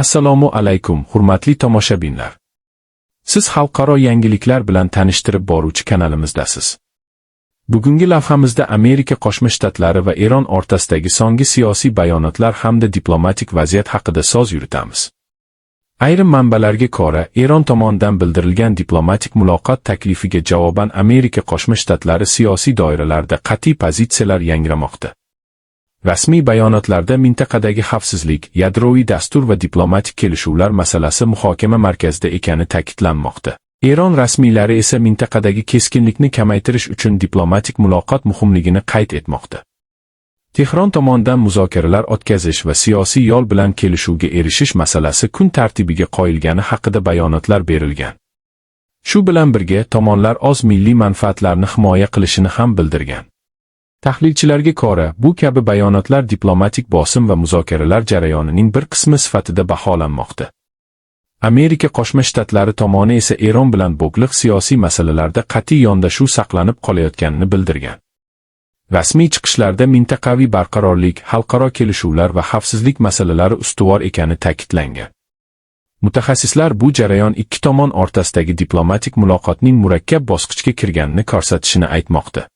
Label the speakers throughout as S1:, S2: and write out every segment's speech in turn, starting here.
S1: Assalomu alaykum, hurmatli tomoshabinlar. Siz xalqaro yangiliklar bilan tanishtirib boruvchi kanalimizdasiz. Bugungi lavhamizda Amerika Qo'shma Shtatlari va Eron o'rtasidagi so'nggi siyosiy bayonotlar hamda diplomatik vaziyat haqida so'z yuritamiz. Ayrim manbalarga ko'ra, Eron tomonidan bildirilgan diplomatik muloqot taklifiga javoban Amerika Qo'shma Shtatlari siyosiy doiralarida qat'iy pozitsiyalar yangramoqda. Rasmiy bayonotlarda mintaqadagi xavfsizlik, yadroviy dastur va diplomatik kelishuvlar masalasi muhokama markazida ekani ta'kidlanmoqda. Eron rasmiylari esa mintaqadagi keskinlikni kamaytirish uchun diplomatik muloqot muhimligini qayd etmoqda. Tehron tomonidan muzokaralar o'tkazish va siyosiy yo'l bilan kelishuvga erishish masalasi kun tartibiga qo'yilgani haqida bayonotlar berilgan. Shu bilan birga tomonlar o'z milliy manfaatlarini himoya qilishini ham bildirgan. Tahlilchilarga ko'ra, bu kabi bayonotlar diplomatik bosim va muzokaralar jarayonining bir qismi sifatida baholanmoqda. Amerika Qo'shma Shtatlari tomoni esa Eron bilan bog'liq siyosiy masalalarda qat'iy yondashuv saqlanib qolayotganini bildirgan. Rasmiy chiqishlarda mintaqaviy barqarorlik, xalqaro kelishuvlar va xavfsizlik masalalari ustuvor ekani ta'kidlangan. Mutaxassislar bu jarayon ikki tomon o'rtasidagi diplomatik muloqotning murakkab bosqichga kirganini ko'rsatishini aytmoqda.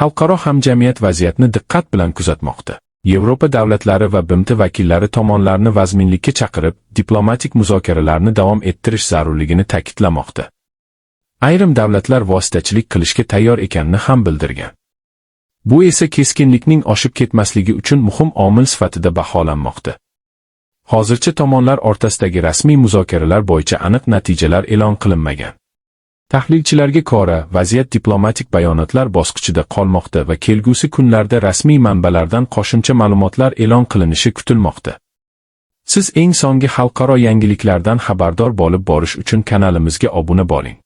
S1: Xalqaro hamjamiyat vaziyatni diqqat bilan kuzatmoqda. Yevropa davlatlari va BMT vakillari tomonlarni vazminlikka chaqirib, diplomatik muzokaralarni davom ettirish zarurligini ta'kidlamoqda. Ayrim davlatlar vositachilik qilishga tayyor ekanini ham bildirgan. Bu esa keskinlikning oshib ketmasligi uchun muhim omil sifatida baholanmoqda. Hozircha tomonlar o'rtasidagi rasmiy muzokaralar bo'yicha aniq natijalar e'lon qilinmagan. Tahlilchilarga ko'ra, vaziyat diplomatik bayonotlar bosqichida qolmoqda va kelgusi kunlarda rasmiy manbalardan qo'shimcha ma'lumotlar e'lon qilinishi kutilmoqda. Siz eng so'nggi xalqaro yangiliklardan xabardor bo'lib borish uchun kanalimizga obuna bo'ling.